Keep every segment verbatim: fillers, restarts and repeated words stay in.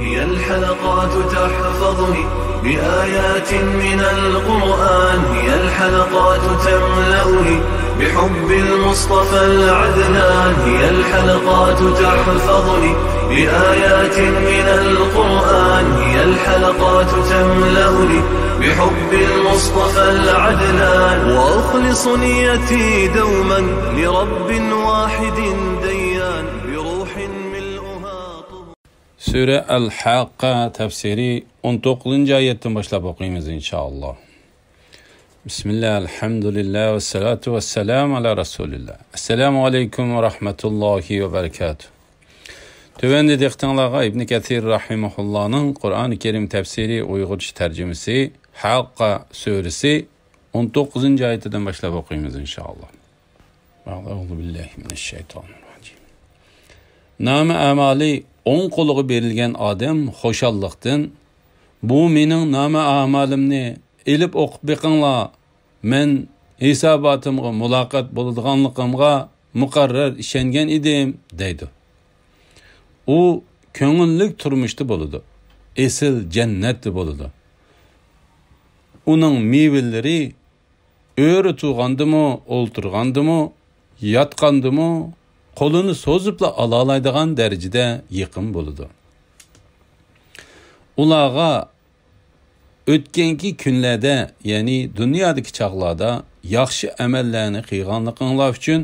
هي الحلقات تحفظني بآيات من القرآن، هي الحلقات تملأني بحب المصطفى العدنان، هي الحلقات تحفظني بآيات من القرآن، هي الحلقات تملأني بحب المصطفى العدنان، وأخلص نيتي دوما لرب واحد ديان، بروح ملؤها طهور. سۈرە ئەل-ھەققە تەپسىرى ئون توققۇزىنچى ئايەتتىن باشلاپ ئوقۇيمىز، ئىنشائاللا. بىسمىللا، ئەلھەمدۇلىللا، ۋەسسالاتۇ ۋەسسالامۇ ئالا رەسۇلىللا. ئەسسالامۇ ئەلەيكۇم ۋە رەھمەتۇللاھى ۋە بەرىكاتۇھ. تۆۋەندە دىققىتىڭلارغا ئىبنى كەسىر رەھىمەھۇللانىڭ قۇرئانى كەرىم تەپسىرى ئۇيغۇرچە تەرجىمىسى، ھەققە سۈرىسى ئون توققۇزىنچى ئايىتىدىن باشلاپ ئوقۇيمىز، ئىنشائاللا. ئەئۇزۇ بىللاھى مىنەششەيتانىررەجىم. نامە ئەمالى ئوڭ قولىغا بېرىلگەن ئادەم خۇشاللىقتىن، «بۇ مېنىڭ نامە ئەمالىمنى ئېلىپ ئوقۇپ بېقىڭلار، مەن ھېساباتىمغا مۇلاقات بولىدىغانلىقىمغا مۇقەررەر ئىشەنگەن ئىدىم» دەيدۇ. ئۇ كۆڭۈللۈك تۇرمۇشتا بولىدۇ، ئېسىل جەننەتتە بولىدۇ. ئۇنىڭ مېۋىلىرى ئۆرە تۇرغاندىمۇ، ئولتۇرغاندىمۇ، ياتقاندىمۇ قولىنى سوزۇپلا ئالالايدىغان دەرىجىدە يېقىم بولىدۇ. ئۇلارغا ئۆتكەنكى كۈنلەردە، يەنى دۇنيادىكى چاغلاردا ياخشى ئەمەللەرنى قىلغانلىقىڭلار ئۈچۈن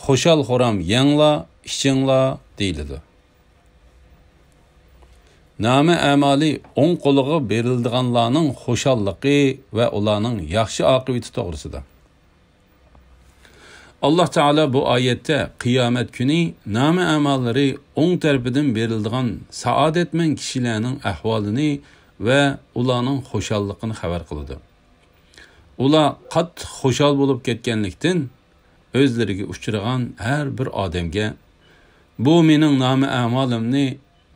خۇشال-خۇرام يەڭلار، ئىچىڭلار دېيىلىدۇ. نامە ئەمالى ئوڭ قولىغا بېرىلىدىغانلارنىڭ خۇشاللىقى ۋە ئۇلارنىڭ ياخشى ئاقىۋىتى توغرىسىدا. ئاللاھ تائالا بۇ ئايەتتە قىيامەت كۈنى نامە ئەماللىرى ئوڭ تەرىپىدىن بېرىلىدىغان سائادەتمەن كىشىلەرنىڭ ئەھۋالىنى ۋە ئۇلارنىڭ خۇشاللىقىنى خەۋەر قىلىدۇ. ئۇلار قاتتىق خۇشال بولۇپ كەتكەنلىكتىن، ئۆزلىرىگە ئۇچرىغان ھەر بىر ئادەمگە، «بۇ مېنىڭ نامە ئەمالىمنى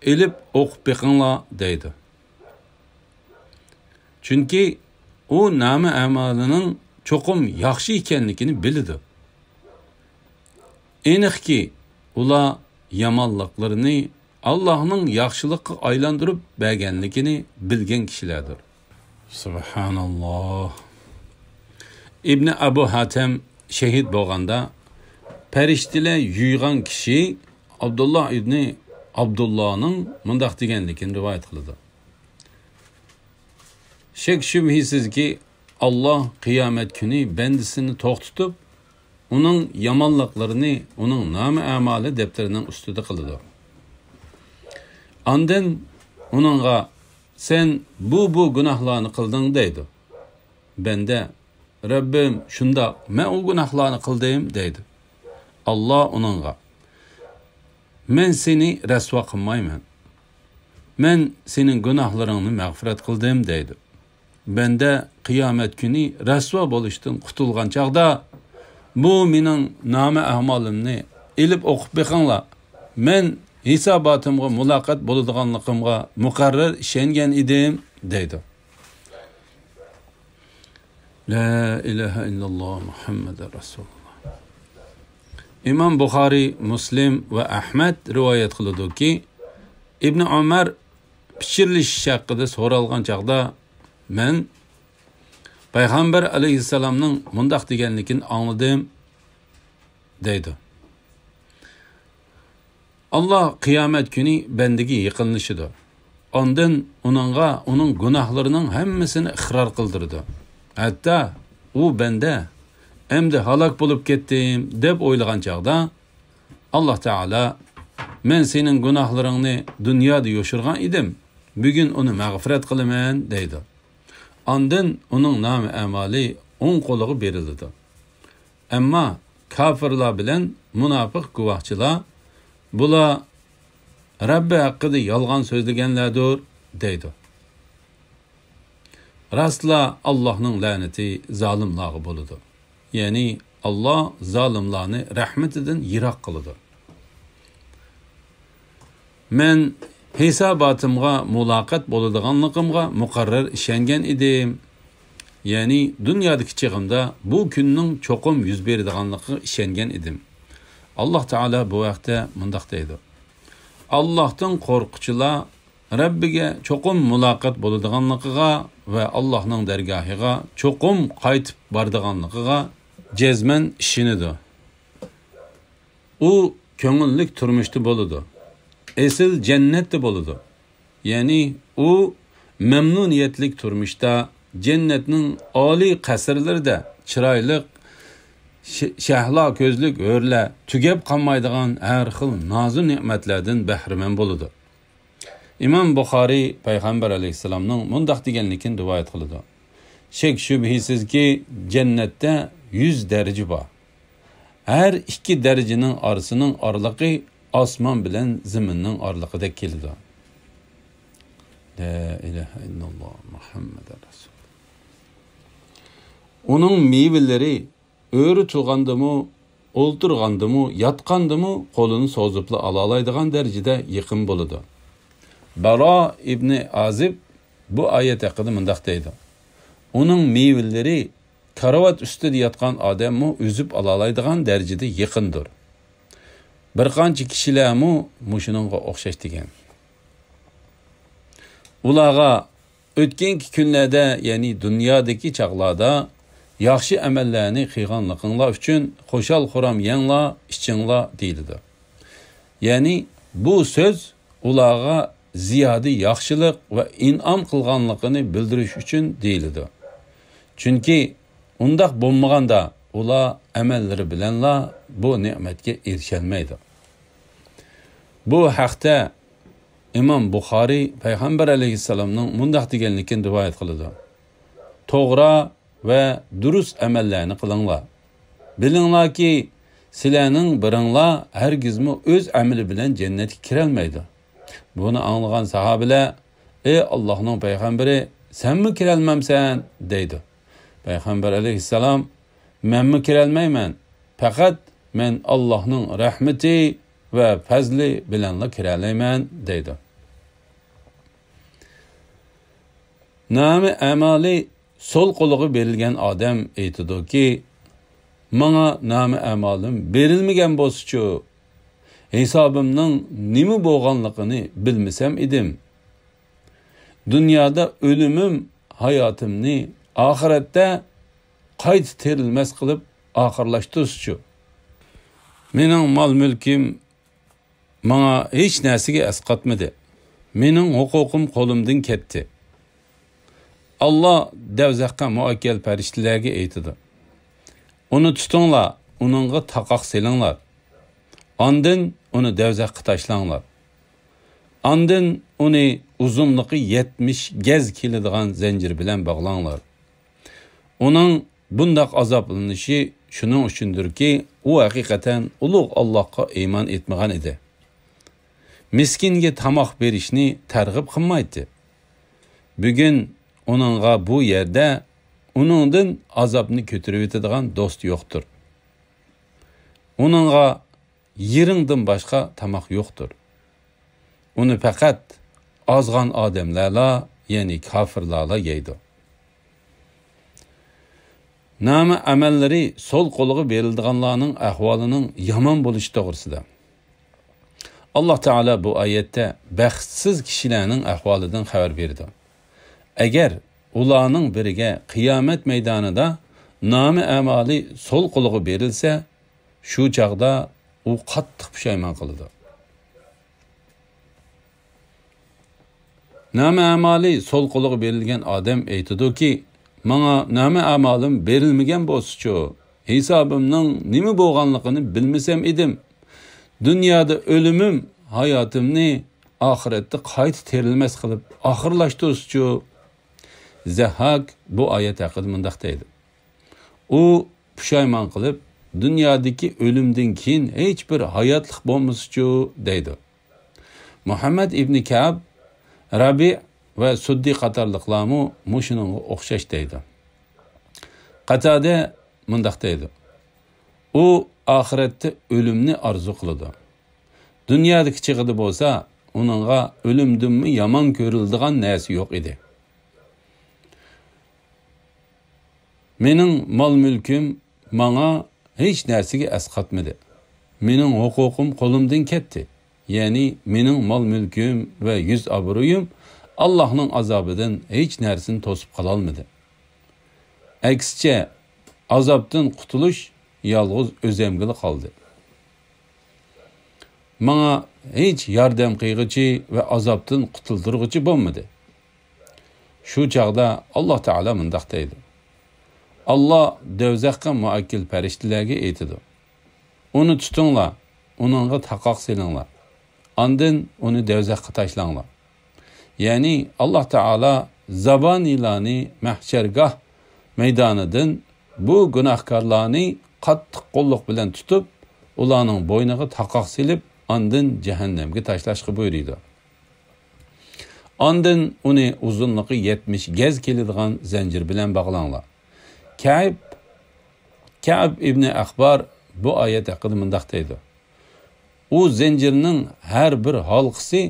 ئېلىپ ئوقۇپ بېقىڭلار» دەيدۇ. چۈنكى ئۇ نامە ئەمالىنىڭ چوقۇم ياخشى ئىكەنلىكىنى بىلىدۇ. ئېنىقكى، ئۇلار يامانلىقلىرىنى ئاللاھنىڭ ياخشىلىققا ئايلاندۇرۇپ بەرگەنلىكىنى بىلگەن كىشىلەردۇر. سۇبھاناللاھ. ئىبنى ئەبۇ ھاتەم شېھىت بولغاندا، پەرىشتىلەر يۇيغان كىشى ئابدۇللاھ ئىبنى ئابدۇللانىڭ مۇنداق دېگەنلىكىنى رىۋايەت قىلىدۇ: شەك-شۈبھىسىزكى، ئاللاھ قىيامەت كۈنى بەندىسىنى توختىتىپ، ئۇنىڭ يامانلىقلىرىنى ئۇنىڭ نامە ئەمالى دەپتىرىنىڭ ئۈستىدە قىلىدۇ. ئاندىن ئۇنىڭغا، «سەن بۇ، بۇ گۇناھلارنى قىلدىڭ» دەيدۇ. بەندە، «رەببىم، شۇنداق، مەن ئۇ گۇناھلارنى قىلدىم» دەيدۇ. ئاللاھ ئۇنىڭغا، «مەن سېنى رەسۋا قىلمايمەن. مەن سېنىڭ گۇناھلىرىڭنى مەغپىرەت قىلدىم» دەيدۇ. بەندە قىيامەت كۈنى رەسۋا بولۇشتىن قۇتۇلغان چاغدا، «بۇ مېنىڭ نامە ئەمالىمنى ئېلىپ ئوقۇپ بېقىڭلار، مەن ھېساباتىمغا مۇلاقات بولىدىغانلىقىمغا مۇقەررەر ئىشەنگەن ئىدىم» دەيدۇ. لا ئىلاھە ئىللاللاھ مۇھەممەدۇر رەسۇلۇللاھ. ئىمام بۇخارىي، مۇسلىم ۋە ئەھمەد رىۋايەت قىلىدۇكى، ئىبنى ئۆمەر پىچىرلىشىش ھەققىدە سورالغان چاغدا، «مەن پەيغەمبەر ئەلەيھىسسالامنىڭ مۇنداق دېگەنلىكىنى ئاڭلىدىم» دەيدۇ. ئاللاھ قىيامەت كۈنى بەندىگە يېقىنلىشىدۇ. ئاندىن ئۇنىڭغا ئۇنىڭ گۇناھلىرىنىڭ ھەممىسىنى ئىقرار قىلدۇرىدۇ. ھەتتا ئۇ بەندە، «ئەمدى ھالاك بولۇپ كەتتىم» دەپ ئويلىغان چاغدا، ئاللاھ تائالا، «مەن سېنىڭ گۇناھلىرىڭنى دۇنيادا يوشۇرغان ئىدىم، بۈگۈن ئۇنى مەغپىرەت قىلىمەن» دەيدۇ. ئاندىن ئۇنىڭ نامە ئەمالى ئوڭ قولىغا بېرىلىدۇ. ئەمما كاپىرلار بىلەن مۇناپىق گۇۋاھچىلار، «بۇلار رەببى ھەققىدە يالغان سۆزلىگەنلەردۇر» دەيدۇ. راستلا ئاللاھنىڭ لەنىتى زالىملارغا بولىدۇ. يەنى ئاللاھ زالىملارنى رەھمىتىدىن يىراق قىلىدۇ. «مەن ھېساباتىمغا مۇلاقات بولىدىغانلىقىمغا مۇقەررەر ئىشەنگەن ئىدىم.» يەنى دۇنيادىكى چېغىمدا بۇ كۈننىڭ چوقۇم يۈز بېرىدىغانلىقىغا ئىشەنگەن ئىدىم. ئاللاھ تائالا بۇ ھەقتە مۇنداق دەيدۇ: «ئاللاھتىن قورققۇچىلار رەببىگە چوقۇم مۇلاقات بولىدىغانلىقىغا ۋە ئاللاھنىڭ دەرگاھىغا چوقۇم قايتىپ بارىدىغانلىقىغا جەزمەن ئىشىنىدۇ. ئۇ كۆڭۈللۈك تۇرمۇشتا بولىدۇ. ئېسىل جەننەتتە بولىدۇ. يەنى ئۇ مەمنۇنىيەتلىك تۇرمۇشتا جەننەتنىڭ ئالىي قەسىرلىرىدە چىرايلىق ش-، شەھلا كۆزلۈك ھۆرلەر، تۈگەپ قالمايدىغان ھەر خىل نازۇ نېمەتلەردىن بەھرىمەن بولىدۇ. ئىمام بۇخارىي پەيغەمبەر ئەلەيھىسسالامنىڭ مۇنداق دېگەنلىكىنى رىۋايەت قىلىدۇ: شەك شۈبھىسىزكى، جەننەتتە يۈز دەرىجە بار. ھەر ئىككى دەرىجىنىڭ ئارىسىنىڭ ئارىلىقى ئاسمان بىلەن زېمىننىڭ ئارىلىقىدەك كېلىدۇ. لا ئىلاھە ئىللاللا مۇھەممەدۇر رەسۇلۇللا. ئۇنىڭ مېۋىلىرى ئۆرە تۇرغاندىمۇ، ئولتۇرغاندىمۇ، ياتقاندىمۇ قولىنى سوزۇپلا ئالالايدىغان دەرىجىدە يېقىم بولىدۇ. بارا ئىبنى ئازىب بۇ ئايەت ھەققىدە مۇنداق دەيدۇ: ئۇنىڭ مېۋىلىرى كارىۋات ئۈستىدە ياتقان ئادەممۇ ئۈزۈپ ئالالايدىغان دەرىجىدە يېقىمدۇر. بىر قانچە كىشىلەرمۇ مۇشۇنىڭغا ئوخشاش دېگەن. ئۇلارغا ئۆتكەنكى كۈنلەردە، يەنى دۇنيادىكى چاغلاردا ياخشى ئەمەللەرنى قىلغانلىقىڭلار ئۈچۈن خۇشال-خۇرام يەڭلار، ئىچىڭلار دېيىلىدۇ. يەنى بۇ سۆز ئۇلارغا زىيادە ياخشىلىق ۋە ئىنئام قىلغانلىقىنى بىلدۈرۈش ئۈچۈن دېيىلىدۇ. چۈنكى ئۇنداق بولمىغاندا ئۇلار ئەمەللىرى بىلەنلا بۇ نېمەتكە ئېرىشەلمەيدۇ. بۇ ھەقتە ئىمام بۇخارىي پەيغەمبەر ئەلەيھىسسالامنىڭ مۇنداق دېگەنلىكىنى رىۋايەت قىلىدۇ: توغرا ۋە دۇرۇس ئەمەللەرنى قىلىڭلار. بىلىڭلاركى، سىلەرنىڭ بىرىڭلار ھەرگىزمۇ ئۆز ئەمىلى بىلەن جەننەتكە كىرەلمەيدۇ. بۇنى ئاڭلىغان ساھابىلەر: ئەي ئاللاھنىڭ پەيغەمبىرى، سەنمۇ كىرەلمەمسەن؟ دەيدۇ. پەيغەمبەر ئەلەيھىسسالام: مەنمۇ كىرەلمەيمەن، پەقەت مەن ئاللاھنىڭ رەھمىتى ۋە پەزلى بىلەنلا كىرەلەيمەن، دەيدۇ. نامە ئەمالى سول قولىغا بېرىلگەن ئادەم ئېيتىدۇكى، ماڭا نامە ئەمالىم بېرىلمىگەن بولسىچۇ، ھېسابىمنىڭ نېمە بولغانلىقىنى بىلمىسەم ئىدىم. دۇنيادا ئۆلۈمۈم ھاياتىمنى ئاخىرەتتە قايتا تىرىلمەس قىلىپ ئاخىرلاشتۇرسىچۇ. مېنىڭ مال-مۈلكۈم ماڭا ھېچ نەرسىگە ئەسقاتمىدى. مېنىڭ ھوقۇقۇم قولۇمدىن كەتتى. ئاللا دەۋزەخقە مۇئەككەل پەرىشتىلەرگە ئېيتىدۇ: ئۇنى تۇتۇڭلار، ئۇنىڭغا تاقاق سېلىڭلار. ئاندىن ئۇنى دەۋزەخقە تاشلاڭلار. ئاندىن ئۇنى ئۇزۇنلۇقى يەتمىش گەز كېلىدىغان زەنجىر بىلەن باغلاڭلار. ئۇنىڭ بۇنداق ئازابلىنىشى شۇنىڭ ئۈچۈندۇركى، ئۇ ھەقىقەتەن ئۇلۇغ ئاللاھقا ئىمان ئېيتمىغان ئىدى. مىسكىنگە تاماق بېرىشنى تەرغىب قىلمايتتى. بۈگۈن ئۇنىڭغا بۇ يەردە ئۇنىڭدىن ئازابنى كۆتۈرۈۋېتىدىغان دوست يوقتۇر. ئۇنىڭغا يىرىڭدىن باشقا تاماق يوقتۇر. ئۇنى پەقەت ئازغان ئادەملەرلا، يەنى كاپىرلارلا يەيدۇ. نامە ئەمەللىرى سول قولىغا بېرىلىدىغانلارنىڭ ئەھۋالىنىڭ يامان بولۇشى توغرىسىدا. ئاللا تائالا بۇ ئايەتتە بەختسىز كىشىلەرنىڭ ئەھۋالىدىن خەۋەر بېرىدۇ. ئەگەر ئۇلارنىڭ بىرىگە قىيامەت مەيدانىدا نامە ئەمالى سول قولىغا بېرىلسە، شۇ چاغدا ئۇ قاتتىق پۇشايمان قىلىدۇ. نامە ئەمالى سول قولىغا بېرىلگەن ئادەم ئېيتىدۇكى، ماڭا نامە ئەمالىم بېرىلمىگەن بولسىچۇ، ھېسابىمنىڭ نېمە بولغانلىقىنى بىلمىسەم ئىدىم. دۇنيادا ئۆلۈمۈم ھاياتىمنى ئاخىرەتتە قايتا تىرىلمەس قىلىپ ئاخىرلاشتۇرسىچۇ. زەھھاك بۇ ئايەت ھەققىدە مۇنداق دەيدۇ. ئۇ پۇشايمان قىلىپ، دۇنيادىكى ئۆلۈمدىن كېيىن ھېچبىر ھاياتلىق بولمىسىچۇ دەيدۇ. مۇھەممەد ئىبنى كەئب، رەبىئ ۋە سۇددى قاتارلىقلارمۇ مۇشۇنىڭغا ئوخشاش دەيدۇ. قاتادە مۇنداق دەيدۇ: ئۇ ئاخىرەتتە ئۆلۈمنى ئارزۇ قىلىدۇ. دۇنيادىكى چېغىدا بولسا ئۇنىڭغا ئۆلۈمدىنمۇ يامان كۆرۈلىدىغان نەرسە يوق ئىدى. مېنىڭ مال-مۈلكۈم ماڭا ھېچ نەرسىگە ئەسقاتمىدى. مېنىڭ ھوقۇقۇم قولۇمدىن كەتتى. يەنى مېنىڭ مال-مۈلكۈم ۋە يۈز-ئابرۇيۇم ئاللاھنىڭ ئازابىدىن ھېچ نەرسىنى توسۇپ قالالمىدى. ئەكسىچە، ئازابتىن قۇتۇلۇش يالغۇز ئۆزۈمگىلا قالدى. ماڭا ھېچ ياردەم قىلغۇچى ۋە ئازابتىن قۇتۇلدۇرغۇچى بولمىدى. شۇ چاغدا ئاللاھ تائالا مۇنداق دەيدۇ: ئاللاھ دوزاخقا مۇئەككىل پەرىشتىلەرگە ئېيتىدۇ: ئۇنى تۇتۇڭلار، ئۇنىڭغا تاقاق سېلىڭلار. ئاندىن ئۇنى دوزاخقا تاشلاڭلار. يەنى ئاللاھ تائالا زابانىيلارنى مەھشەرگاھ مەيدانىدىن، بۇ گۇناھكارلارنى قاتتىق قوللۇق بىلەن تۇتۇپ، ئۇلارنىڭ بوينىغا تاقاق سېلىپ، ئاندىن جەھەننەمگە تاشلاشقا بۇيرۇيدۇ. ئاندىن ئۇنى ئۇزۇنلۇقى يەتمىش گەز كېلىدىغان زەنجىر بىلەن باغلاڭلار. كەئب، كەئب ئىبنى ئەخبار بۇ ئايەت ھەققىدە مۇنداق دەيدۇ: ئۇ زەنجىرنىڭ ھەر بىر ھالقىسى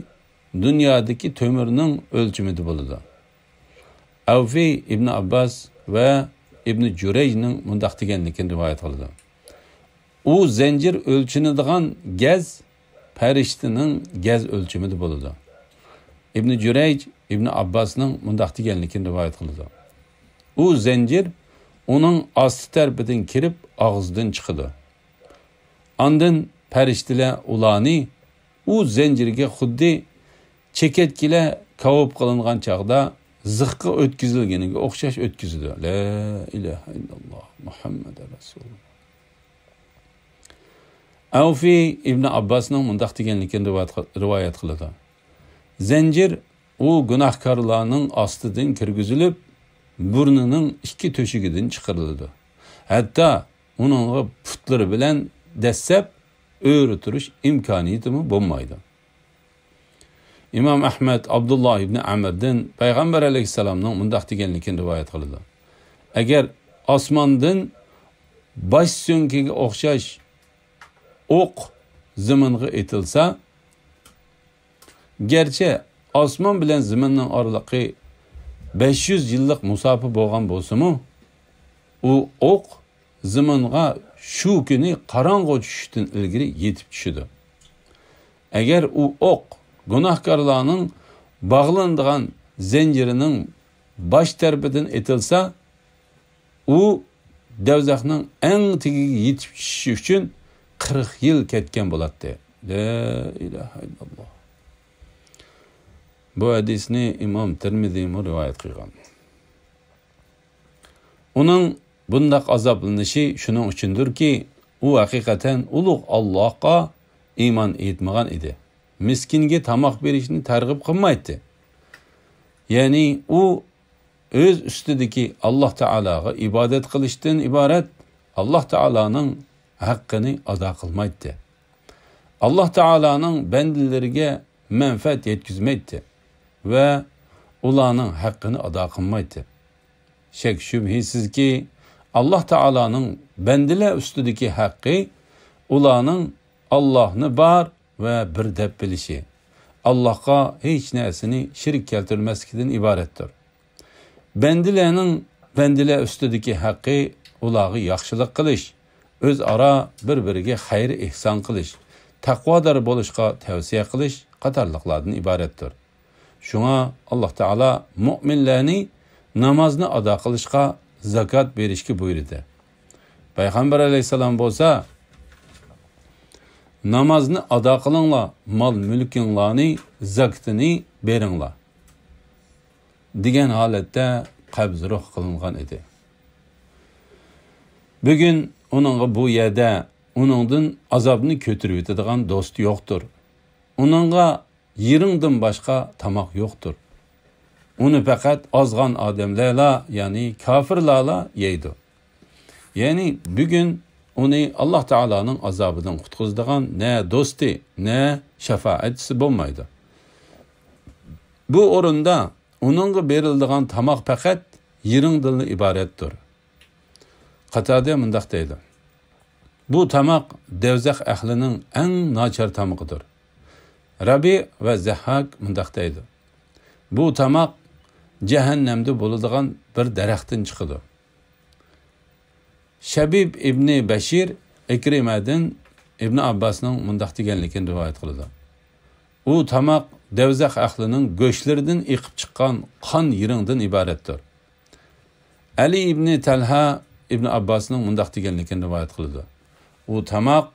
دۇنيادىكى تۆمۈرنىڭ ئۆلچىمىدە بولىدۇ. ئەۋفى ئىبنى ئابباس ۋە ئىبنى جۇرەيجنىڭ مۇنداق دېگەنلىكىنى رىۋايەت قىلىدۇ: ئۇ زەنجىر ئۆلچىنىدىغان گەز پەرىشتىنىڭ گەز ئۆلچىمىدە بولىدۇ. ئىبنى جۇرەيج ئىبنى ئابباسنىڭ مۇنداق دېگەنلىكىنى رىۋايەت قىلىدۇ: ئۇ زەنجىر ئۇنىڭ ئاستى تەرىپىدىن كىرىپ، ئاغزىدىن چىقىدۇ. ئاندىن پەرىشتىلەر ئۇلارنى ئۇ زەنجىرگە خۇددى چېكەتكىلەر كاۋاپ قىلىنغان چاغدا زىخقا ئۆتكۈزۈلگىنىگە ئوخشاش ئۆتكۈزىدۇ. لا ئىلاھە ئىللاللاھ، مۇھەممەدۇر رەسۇلۇللاھ. ئەۋفى ئىبنى ئابباسنىڭ مۇنداق دېگەنلىكىنى رىۋايەت قىل-، رىۋايەت قىلىدۇ: زەنجىر ئۇ گۇناھكارلارنىڭ ئاستىدىن كىرگۈزۈلۈپ، بۇرنىنىڭ ئىككى تۆشۈكىدىن چىقىرىلىدۇ. ھەتتا ئۇنىڭغا پۇتلىرى بىلەن دەسسەپ ئۆرە تۇرۇش ئىمكانىيىتىمۇ بولمايدۇ. ئىمام ئەھمەد ئابدۇللا ئىبنى ئەمردىن پەيغەمبەر ئەلەيھىسسالامنىڭ مۇنداق دېگەنلىكىنى رىۋايەت قىلىدۇ: ئەگەر ئاسماندىن باش سۆڭىكىگە ئوخشاش ئوق زېمىنغا ئېتىلسا، گەرچە ئاسمان بىلەن زېمىننىڭ ئارىلىقى بەش يۈز يىللىق مۇساپە بولغان بولسىمۇ، ئۇ ئوق زېمىنغا شۇ كۈنى قاراڭغۇ چۈشۈشتىن ئىلگىرى يېتىپ چۈشىدۇ. ئەگەر ئۇ ئوق گۇناھكارلارنىڭ باغلىنىدىغان زەنجىرىنىڭ باش تەرىپىدىن ئېتىلسا، ئۇ دوزاخنىڭ ئەڭ تېگىگە يېتىپ چۈشۈشى ئۈچۈن قىرىق يىل كەتكەن بولاتتى. لا ئىلاھە ئىللاللاھ. بۇ ھەدىسنى ئىمام تىرمىزىمۇ رىۋايەت قىلغان. ئۇنىڭ بۇنداق ئازابلىنىشى شۇنىڭ ئۈچۈندۇركى، ئۇ ھەقىقەتەن ئۇلۇغ ئاللاھقا ئىمان ئېيتمىغان ئىدى. مىسكىنگە تاماق بېرىشنى تەرغىب قىلمايتتى. يەنى ئۇ ئۆز ئۈستىدىكى ئاللاھ تائالاغا ئىبادەت قىلىشتىن ئىبارەت ئاللاھ تائالانىڭ ھەققىنى ئادا قىلمايتتى. ئاللاھ تائالانىڭ بەندىلىرىگە مەنپەئەت يەتكۈزمەيتتى ۋە ئۇلارنىڭ ھەققىنى ئادا قىلمايتتى. شەك-شۈبھىسىزكى، ئاللاھ تائالانىڭ بەندىلەر ئۈستىدىكى ھەققى ئۇلارنىڭ ئاللاھنى بار ۋە بىر دەپ بىلىشى، ئاللاھقا ھېچ نەرسىنى شېرىك كەلتۈرمەسلىكىدىن ئىبارەتتۇر. بەندىلەرنىڭ بەندىلەر ئۈستىدىكى ھەققى ئۇلارغا ياخشىلىق قىلىش، ئۆزئارا بىر-بىرىگە خەير-ئېھسان قىلىش، تەقۋادار بولۇشقا تەۋسىيە قىلىش قاتارلىقلاردىن ئىبارەتتۇر. شۇڭا ئاللاھ تائالا مۆمىنلەرنى نامازنى ئادا قىلىشقا، زاكات بېرىشكە بۇيرۇدى. پەيغەمبەر ئەلەيھىسسالام بولسا، «نامازنى ئادا قىلىڭلار، مال-مۈلكىڭلارنى زاكىتىنى بېرىڭلار» دېگەن ھالەتتە قەبزى روھ قىلىنغان ئىدى. بۈگۈن ئۇنىڭغا بۇ يەردە ئۇنىڭدىن ئازابنى كۆتۈرۈۋېتىدىغان دوستى يوقتۇر. ئۇنىڭغا يىرىڭدىن باشقا تاماق يوقتۇر. ئۇنى پەقەت ئازغان ئادەملەرلا، يەنى كاپىرلارلا يەيدۇ. يەنى بۈگۈن ئۇنى ئاللاھ تائالانىڭ ئازابىدىن قۇتقۇزىدىغان نە دوستى، نە شاپائەتچىسى بولمايدۇ. بۇ ئورۇندا ئۇنىڭغا بېرىلىدىغان تاماق پەقەت يىرىڭدىنلا ئىبارەتتۇر. قاتادە مۇنداق دەيدۇ: «بۇ تاماق دوزاخ ئەھلىنىڭ ئەڭ ناچار تامىقىدۇر.» رەبىئ ۋە زەھھاك مۇنداق دەيدۇ: «بۇ تاماق جەھەننەمدە بولىدىغان بىر دەرەختىن چىقىدۇ.» شەبىب ئىبنى بەشىر ئىكرىمەدىن ئىبنى ئابباسنىڭ مۇنداق دېگەنلىكىنى رىۋايەت قىلىدۇ: ئۇ تاماق دەۋزەخ ئەھلىنىڭ گۆشلىرىدىن ئېقىپ چىققان قان يىرىڭدىن ئىبارەتتۇر. ئەلى ئىبنى تەلھە ئىبنى ئابباسنىڭ مۇنداق دېگەنلىكىنى رىۋايەت قىلىدۇ. ئۇ تاماق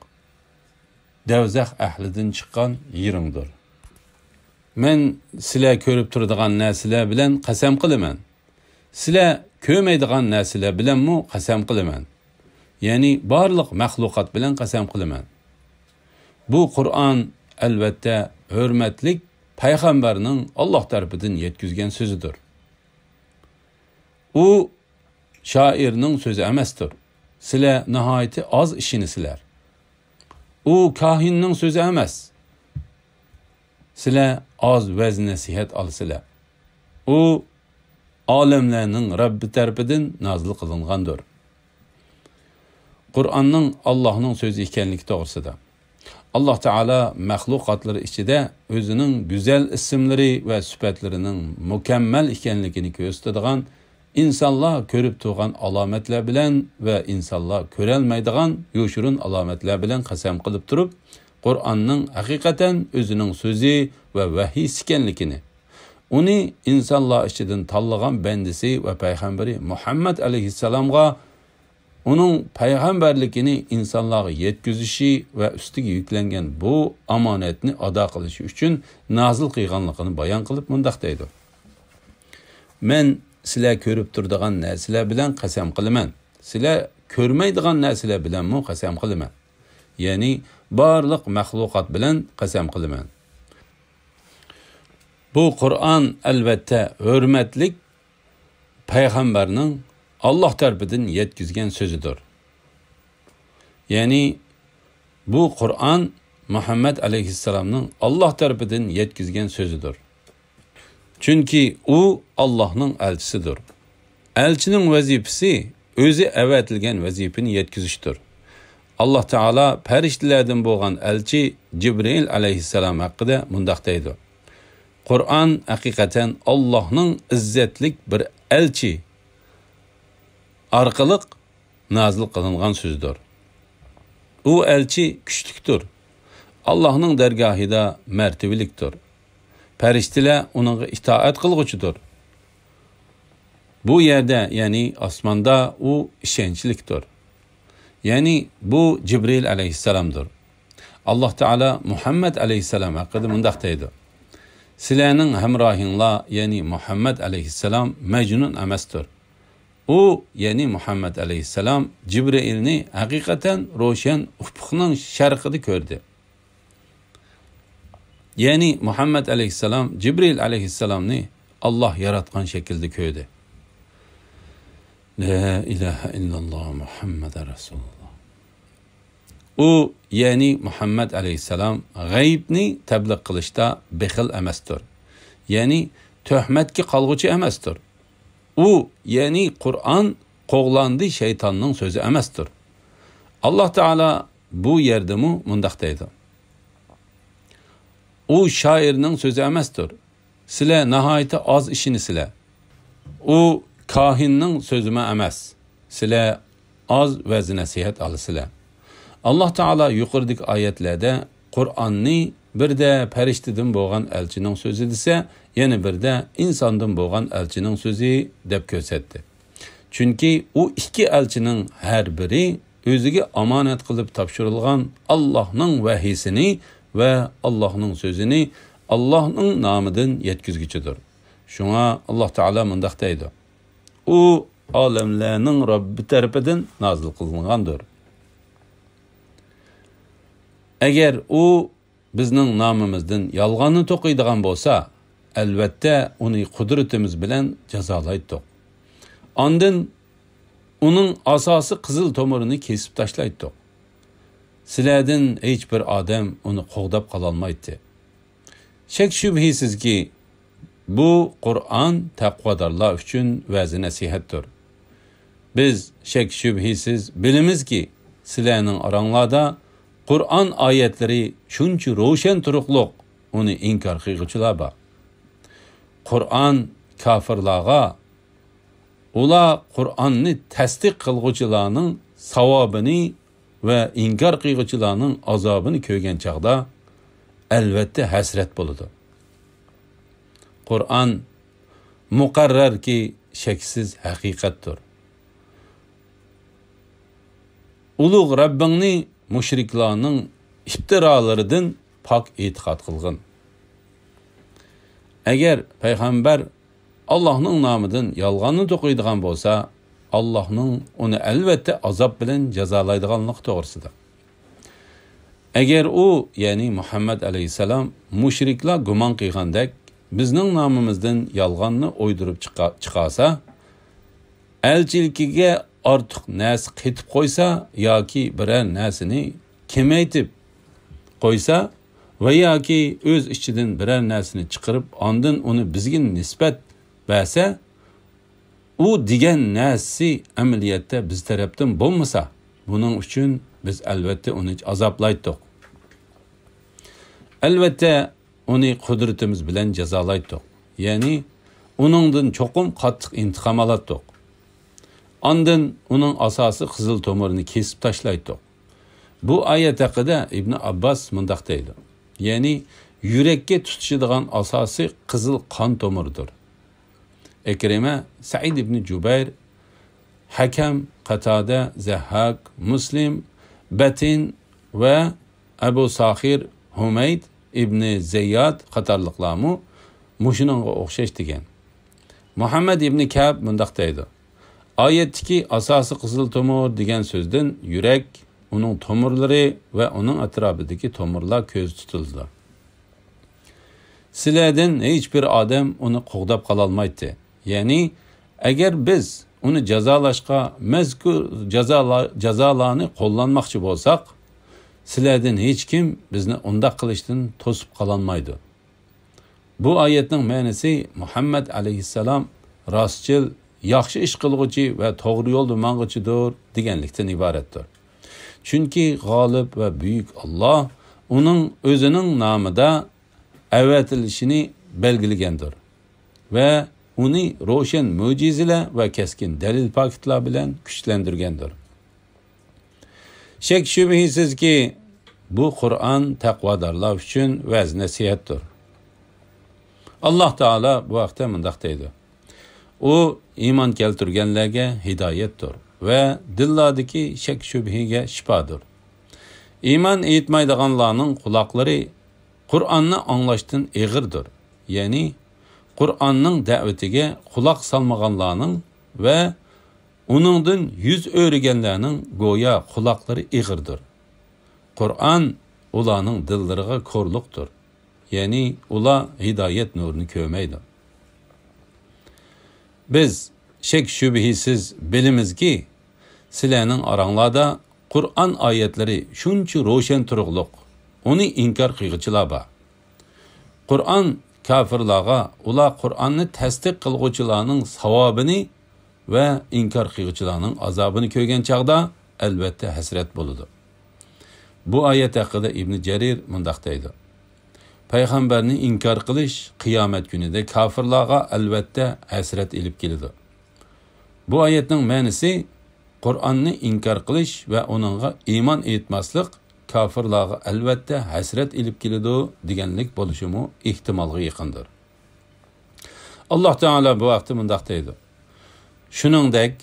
دەۋزەخ ئەھلىدىن چىققان يىرىڭدۇر. مەن سىلەر كۆرۈپ تۇرىدىغان نەرسىلەر بىلەن قەسەم قىلىمەن. سىلەر كۆرمەيدىغان نەرسىلەر بىلەنمۇ قەسەم قىلىمەن. يەنى بارلىق مەخلۇقات بىلەن قەسەم قىلىمەن. بۇ قۇرئان، ئەلۋەتتە، ھۆرمەتلىك پەيغەمبەرنىڭ ئاللاھ تەرىپىدىن يەتكۈزگەن سۆزىدۇر. ئۇ شائىرنىڭ سۆزى ئەمەستۇر. سىلەر ناھايىتى ئاز ئىشىنىسىلەر. ئۇ كاھىننىڭ سۆزى ئەمەس. سىلەر ئاز ۋەز-نەسىھەت ئالىسىلەر. ئۇ ئالەملەرنىڭ رەببى تەرىپىدىن نازىل قىلىنغاندۇر. قۇرئاننىڭ ئاللاھنىڭ سۆزى ئىكەنلىكى توغرىسىدا. ئاللاھ تائالا مەخلۇقاتلىرى ئىچىدە ئۆزىنىڭ گۈزەل ئىسىملىرى ۋە سۈپەتلىرىنىڭ مۇكەممەل ئىكەنلىكىنى كۆرسىتىدىغان، ئىنسانلار كۆرۈپ تۇرغان ئالامەتلەر بىلەن ۋە ئىنسانلار كۆرەلمەيدىغان يوشۇرۇن ئالامەتلەر بىلەن قەسەم قىلىپ تۇرۇپ، قۇرئاننىڭ ھەقىقەتەن ئۆزىنىڭ سۆزى ۋە ۋەھىيسى ئىكەنلىكىنى، ئۇنى ئىنسانلار ئىچىدىن تاللىغان بەندىسى ۋە پەيغەمبىرى مۇھەممەد ئەلەيھىسسالامغا ئۇنىڭ پەيغەمبەرلىكىنى ئىنسانلارغا يەتكۈزۈشى ۋە ئۈستىگە يۈكلەنگەن بۇ ئامانەتنى ئادا قىلىشى ئۈچۈن نازىل قىلغانلىقىنى بايان قىلىپ مۇنداق دەيدۇ: مەن سىلەر كۆرۈپ تۇرىدىغان نەرسىلەر بىلەن قەسەم قىلىمەن، سىلەر كۆرمەيدىغان نەرسىلەر بىلەنمۇ قەسەم قىلىمەن. يەنى بارلىق مەخلۇقات بىلەن قەسەم قىلىمەن. بۇ قۇرئان، ئەلۋەتتە، ھۆرمەتلىك پەيغەمبەرنىڭ ئاللاھ تەرىپىدىن يەتكۈزگەن سۆزىدۇر. يەنى بۇ قۇرئان مۇھەممەد ئەلەيھىسسالامنىڭ ئاللاھ تەرىپىدىن يەتكۈزگەن سۆزىدۇر. چۈنكى ئۇ ئاللاھنىڭ ئەلچىسىدۇر. ئەلچىنىڭ ۋەزىپىسى ئۆزى ئەۋەتىلگەن ۋەزىپىنى يەتكۈزۈشتۇر. ئاللاھ تائالا پەرىشتىلەردىن بولغان ئەلچى جىبرىئىل ئەلەيھىسسالام ھەققىدە مۇنداق دەيدۇ: قۇرئان ھەقىقەتەن ئاللاھنىڭ ئىززەتلىك بىر ئەلچى ئارقىلىق نازىل قىلىنغان سۆزدۇر. ئۇ ئەلچى كۈچلۈكتۇر. ئاللاھنىڭ دەرگاھىدا مەرتىۋىلىكتۇر. پەرىشتىلەر ئۇنىڭغا ئىتائەت قىلغۇچىدۇر. بۇ يەردە، يەنى ئاسماندا ئۇ ئىشەنچلىكتۇر. يەنى بۇ جىبرىئىل ئەلەيھىسسالامدۇر. ئاللاھ تائالا مۇھەممەد ئەلەيھىسسالام ھەققىدە مۇنداق دەيدۇ: سىلەرنىڭ ھەمراھىڭلار، يەنى مۇھەممەد ئەلەيھىسسالام مەجنۇن ئەمەستۇر. ئۇ، يەنى مۇھەممەد ئەلەيھىسسالام جىبرىئىلنى ھەقىقەتەن روشەن ئۇپۇقنىڭ شەرقىدە كۆردى. يەنى مۇھەممەد ئەلەيھىسسالام جىبرىئىل ئەلەيھىسسالامنى ئاللاھ ياراتقان شەكىلدە كۆردى. لا ئىلاھە ئىللاللاھ مۇھەممەدۇر رەسۇلۇللاھ. ئۇ، يەنى مۇھەممەد ئەلەيھىسسالام غەيىبنى تەبلىغ قىلىشتا بېخىل ئەمەستۇر. يەنى تۆھمەتكە قالغۇچى ئەمەستۇر. ئۇ، يەنى قۇرئان قوغلاندى شەيتاننىڭ سۆزى ئەمەستۇر. ئاللاھ تائالا بۇ يەردىمۇ مۇنداق دەيدۇ: ئۇ شائىرنىڭ سۆزى ئەمەستۇر. سىلەر ناھايىتى ئاز ئىشىنىسىلەر. ئۇ كاھىننىڭ سۆزىمۇ ئەمەس. سىلەر ئاز ۋەز-نەسىھەت ئالىسىلەر. ئاللاھ تائالا يۇقىرىدىكى ئايەتلەردە قۇرئاننى بىردە پەرىشتىدىن بولغان ئەلچىنىڭ سۆزى دېسە، يەنە بىردە ئىنساندىن بولغان ئەلچىنىڭ سۆزى دەپ كۆرسەتتى. چۈنكى ئۇ ئىككى ئەلچىنىڭ ھەر بىرى ئۆزىگە ئامانەت قىلىپ تاپشۇرۇلغان ئاللاھنىڭ ۋەھىيسىنى ۋە ئاللاھنىڭ سۆزىنى ئاللاھنىڭ نامىدىن يەتكۈزگۈچىدۇر. شۇڭا ئاللاھ تائالا مۇنداق دەيدۇ: ئۇ ئالەملەرنىڭ رەببى تەرىپىدىن نازىل قىلىنغاندۇر. ئەگەر ئۇ بىزنىڭ نامىمىزدىن يالغاننى توقۇيدىغان بولسا، ئەلۋەتتە ئۇنى قۇدرىتىمىز بىلەن جازالايتتۇق. ئاندىن ئۇنىڭ ئاساسىي قىزىل تومۇرىنى كېسىپ تاشلايتتۇق. سىلەردىن ھېچبىر ئادەم ئۇنى قوغداپ قالالمايتتى. شەك-شۈبھىسىزكى، بۇ قۇرئان تەقۋادارلار ئۈچۈن ۋەز-نەسىھەتتۇر. بىز شەك-شۈبھىسىز بىلىمىزكى، سىلەرنىڭ ئاراڭلاردا قۇرئان ئايەتلىرى شۇنچە روشەن تۇرۇقلۇق، ئۇنى ئىنكار قىلغۇچىلار بار. قۇرئان كاپىرلارغا، ئۇلار قۇرئاننى تەستىق قىلغۇچىلارنىڭ ساۋابىنى ۋە ئىنكار قىلغۇچىلارنىڭ ئازابىنى كۆرگەن چاغدا، ئەلۋەتتە ھەسرەت بولىدۇ. قۇرئان مۇقەررەركى، شەكسىز ھەقىقەتتۇر. ئۇلۇغ رەببىڭنى مۇشرىكلارنىڭ ئىپتىرالىرىدىن پاك ئېتىقاد قىلغىن. ئەگەر پەيغەمبەر ئاللاھنىڭ نامىدىن يالغاننى توقۇيدىغان بولسا، ئاللاھنىڭ ئۇنى ئەلۋەتتە ئازاب بىلەن جازالايدىغانلىقى توغرىسىدا. ئەگەر ئۇ، يەنى مۇھەممەد ئەلەيھىسسالام مۇشرىكلار گۇمان قىلغاندەك بىزنىڭ نامىمىزدىن يالغاننى ئويدۇرۇپ چىقا-، چىقارسا، ئەلچىلىكىگە ئارتۇق نەرسە قېتىپ قويسا ياكى بىرەر نەرسىنى كېمەيتىپ قويسا ۋە ياكى ئۆز ئىچىدىن بىرەر نەرسىنى چىقىرىپ، ئاندىن ئۇنى بىزگە نىسبەت بەرسە، ئۇ دېگەن نەرسىسى ئەمەلىيەتتە بىز تەرەپتىن بولمىسا، بۇنىڭ ئۈچۈن بىز ئەلۋەتتە ئۇنى ئازابلايتتۇق. ئەلۋەتتە، ئۇنى قۇدرىتىمىز بىلەن جازالايتتۇق. يەنى، ئۇنىڭدىن چوقۇم قاتتىق ئىنتىقام ئالاتتۇق. ئاندىن ئۇنىڭ ئاساسىي قىزىل تومۇرىنى كېسىپ تاشلايتتۇق. بۇ ئايەت ھەققىدە ئىبن ئابباس مۇنداق دەيدۇ، يەنى، يۈرەككە تۇتىشىدىغان ئاساسىي قىزىل قان تومۇرىدۇر. ئىكرىمە، سەئىد ئىبن جۇبەير، ھەكەم، قاتادە، زەھھاك، مۇسلىم، بەتىن ۋە ئەبۇ ساخىر، ھۇمەيد ئىبنى زەيياد قاتارلىقلارمۇ مۇشۇنىڭغا ئوخشاش دېگەن. مۇھەممەد ئىبنى كەب مۇنداق دەيدۇ، ئايەتتىكى ئاساسىي قىزىل تومۇر دېگەن سۆزدىن يۈرەك، ئۇنىڭ تومۇرلىرى ۋە ئۇنىڭ ئەتراپىدىكى تومۇرلار كۆزدە تۇتۇلىدۇ. سىلەردىن ھېچبىر ئادەم ئۇنى قوغداپ قالالمايتتى. يەنى، ئەگەر بىز ئۇنى جازالاشقا مەزكۇر جازالا-، جازالارنى قوللانماقچى بولساق، سىلەردىن ھېچكىم بىزنى ئۇنداق قىلىشتىن توسۇپ قالالمايدۇ. بۇ ئايەتنىڭ مەنىسى مۇھەممەد ئەلەيھىسسالام راستچىل، ياخشى ئىش قىلغۇچى ۋە توغرا يولدا ماڭغۇچىدۇر دېگەنلىكتىن ئىبارەتتۇر. چۈنكى غالىب ۋە بۈيۈك ئاللاھ ئۇنىڭ ئۆزىنىڭ نامىدا ئەۋەتىلىشىنى بەلگىلىگەندۇر ۋە ئۇنى روشەن مۆجىزىلەر ۋە كەسكىن دەلىل-پاكىتلار بىلەن كۈچلەندۈرگەندۇر. شەك-شۈبھىسىزكى، بۇ قۇرئان تەقۋادارلار ئۈچۈن ۋەز-نەسىھەتتۇر. ئاللاھ تائالا بۇ ھەقتە مۇنداق دەيدۇ، ئۇ ئىمان كەلتۈرگەنلەرگە ھىدايەتتۇر ۋە دىللاردىكى شەك-شۈبھىگە شىپادۇر. ئىمان ئېيتمايدىغانلارنىڭ قۇلاقلىرى قۇرئاننى ئاڭلاشتىن ئېغىردۇر. يەنى، قۇرئاننىڭ دەۋىتىگە قۇلاق سالمىغانلارنىڭ ۋە ئۇنىڭدىن يۈز ئۆرۈگەنلەرنىڭ گويا قۇلاقلىرى ئېغىردۇر. قۇرئان ئۇلارنىڭ دىللىرىغا كورلۇقتۇر. يەنى ئۇلار ھىدايەت نۇرىنى كۆرمەيدۇ. بىز شەك-شۈبھىسىز بىلىمىزكى، سىلەرنىڭ ئاراڭلاردا قۇرئان ئايەتلىرى شۇنچە روشەن تۇرۇقلۇق، ئۇنى ئىنكار قىلغۇچىلار بار. قۇرئان كاپىرلارغا ئۇلار قۇرئاننى تەستىق قىلغۇچىلارنىڭ ساۋابىنى ۋە ئىنكار قىلغۇچىلارنىڭ ئازابىنى كۆرگەن چاغدا ئەلۋەتتە ھەسرەت بولىدۇ. بۇ ئايەت ھەققىدە ئىبنى جەرىر مۇنداق دەيدۇ، پەيغەمبەرنى ئىنكار قىلىش قىيامەت كۈنىدە كاپىرلارغا ئەلۋەتتە ھەسرەت ئېلىپ كېلىدۇ. بۇ ئايەتنىڭ مەنىسى، قۇرئاننى ئىنكار قىلىش ۋە ئۇنىڭغا ئىمان ئېيتماسلىق كاپىرلارغا ئەلۋەتتە ھەسرەت ئېلىپ كېلىدۇ دېگەنلىك بولۇشىمۇ ئېھتىمالغا يېقىندۇر. ئاللاھ تائالا بۇ ھەقتە مۇنداق دەيدۇ، شۇنىڭدەك،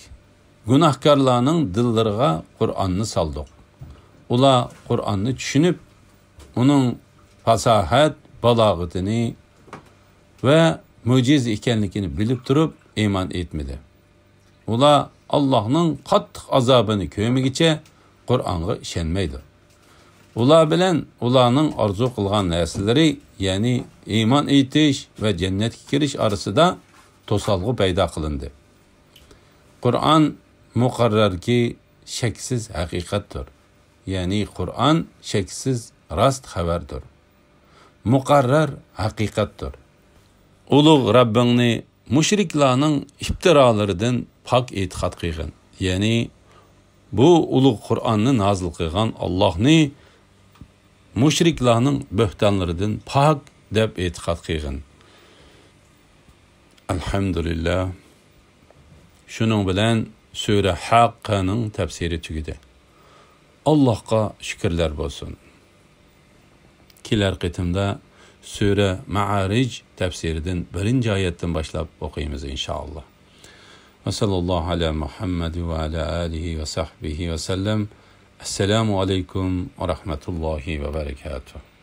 گۇناھكارلارنىڭ دىللىرىغا قۇرئاننى سالدۇق. ئۇلار قۇرئاننى چۈشىنىپ، ئۇنىڭ پاساھەت، بالاغىتىنى ۋە مۆجىزە ئىكەنلىكىنى بىلىپ تۇرۇپ ئىمان ئېيتمىدى. ئۇلار ئاللاھنىڭ قاتتىق ئازابىنى كۆرمىگۈچە قۇرئانغا ئىشەنمەيدۇ. ئۇلار بىلەن ئۇلارنىڭ ئارزۇ قىلغان نەرسىلىرى، يەنى ئىمان ئېيتىش ۋە جەننەتكە كىرىش ئارىسىدا توسالغۇ پەيدا قىلىندى. قۇرئان مۇقەررەركى شەكسىز ھەقىقەتتۇر. يەنى قۇرئان شەكسىز راست خەۋەردۇر. مۇقەررەر ھەقىقەتتۇر. ئۇلۇغ رەببىڭنى مۇشرىكلارنىڭ ئىپتىرالىرىدىن پاك ئېتىقاد قىلغىن. يەنى بۇ ئۇلۇغ قۇرئاننى نازىل قىلغان ئاللاھنى مۇشرىكلارنىڭ بۆھتانلىرىدىن پاك دەپ ئېتىقاد قىلغىن. ئەلھەمدۇلىللا. شۇنىڭ بىلەن سۈرە ھەققەنىڭ تەپسىرى تۈگىدى. ئاللاھقا شۈكۈرلەر بولسۇن. كېلەر قېتىمدا سۈرە مائارىج تەپسىرىدىن بىرىنچى ئايەتتىن باشلاپ ئوقۇيمىز، ئىنشائاللا. ۋە سەللەللاھۇ ئەلا مۇھەممەد ۋە ئەلا ئالىھى ۋە سەھبىھى ۋە سەللەم. ئەسسالامۇ ئەلەيكۇم ۋە رەھمەتۇللاھى ۋە بەرەكاتۇھ.